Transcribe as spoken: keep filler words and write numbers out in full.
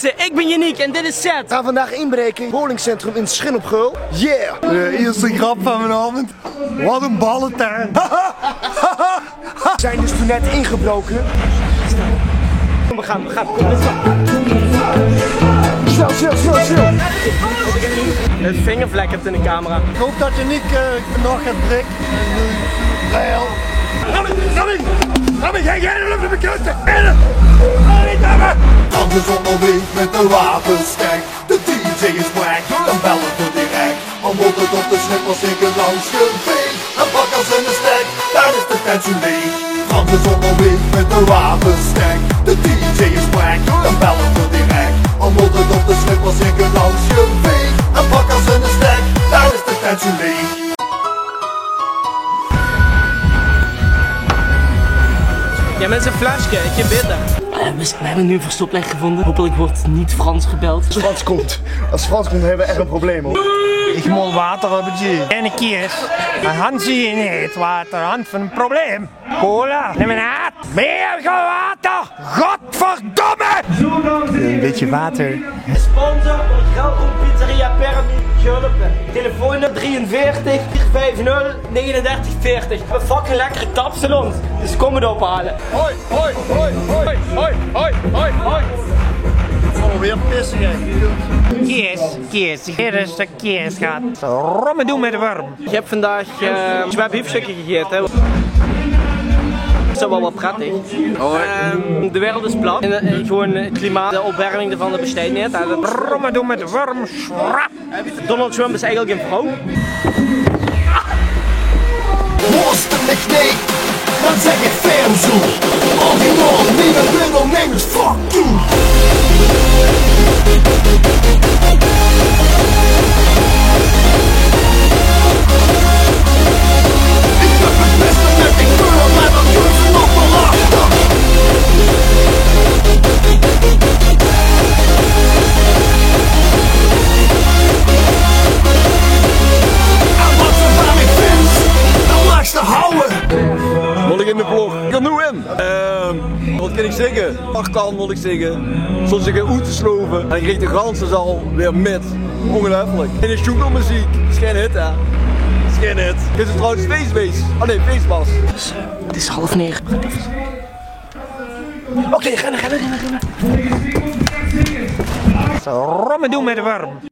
Ik ben Yannick en dit is Zet. We gaan vandaag inbreken in het bowlingcentrum in Schin op Geul. Yeah! De eerste grap van vanavond. Wat een ballentuin. We zijn dus toen net ingebroken. We gaan, we gaan. Kom, let's go. Snel, snel, snel, snel. Een vingervlek hebt in de camera. Ik hoop dat je niet, eh, nog gaat prikken. Wel. Rami, Rami, Rami, jij, jij, Rami, bekruiste. Rami, Rami. Frans is onderweeg met de wapenstek. De D J is wack, dan bellen we direct. Al wordt het op de slippers in langs geveegd. En pak als een stek, daar is de tent zo leeg. Frans is onderweeg met de wapenstek. De D J is wack, dan bellen we direct. Al wordt het op de slippers in langs geveegd. En pak als een stek, daar is de tent zo leeg. Ja, mensen, een flesje, ik heb bitter. Eh, we, we hebben nu een verstoplicht gevonden. Hopelijk wordt niet Frans gebeld. Als Frans komt, als Frans komt, hebben we echt een probleem, hoor. Ik moet water hebben, G. En een kies. Hansie in het water, hand van een probleem. Cola, neem een haat. Meer water, godverdomme! Een beetje water. Gesponsord door Grillroom Pizzeria Permi Gulpen. Telefoonnummer drieënveertig, vier vijf nul, negenendertig veertig. We hebben fucking lekkere tapsalons, dus kom het ophalen. Hoi, hoi, hoi, hoi. Oh, weer pissig, hè. Kies, kies. Hier is de kies gehad. Rommedoe met worm. Ik heb vandaag, eh, zwebbiefstukken gegeten. Dat is wel wat prettig. Ehm, de wereld is plat. En, eh, gewoon het klimaat, de opwarming ervan, dat bestaat niet. Hè. Dat Rommedoe met worm, schrap. Donald Trump is eigenlijk een vrouw. Mos de mich neet, dan zeg ik ferm zo. Original, neem het middel, neem het fuck toe. Ik heb het beste met die kleur, maar dan kun je nog wel lachen. En wat ze van mij vindt, dan mag ze houden. Moet ik in de vlog? Ik kan nu in. Ehm, wat kan ik zeggen? Arkan wil ik zeggen. Zoals ik oet te sloven en ik reed de ganse zaal weer met. Ongelooflijk. In de sjoekelmuziek. Is geen hit, hè? Is geen hit. Is het trouwens feestbeest? Oh nee, feestbas. Het is half negen. Oké, rennen, rennen, rennen, rennen. Rommedoe met de worm.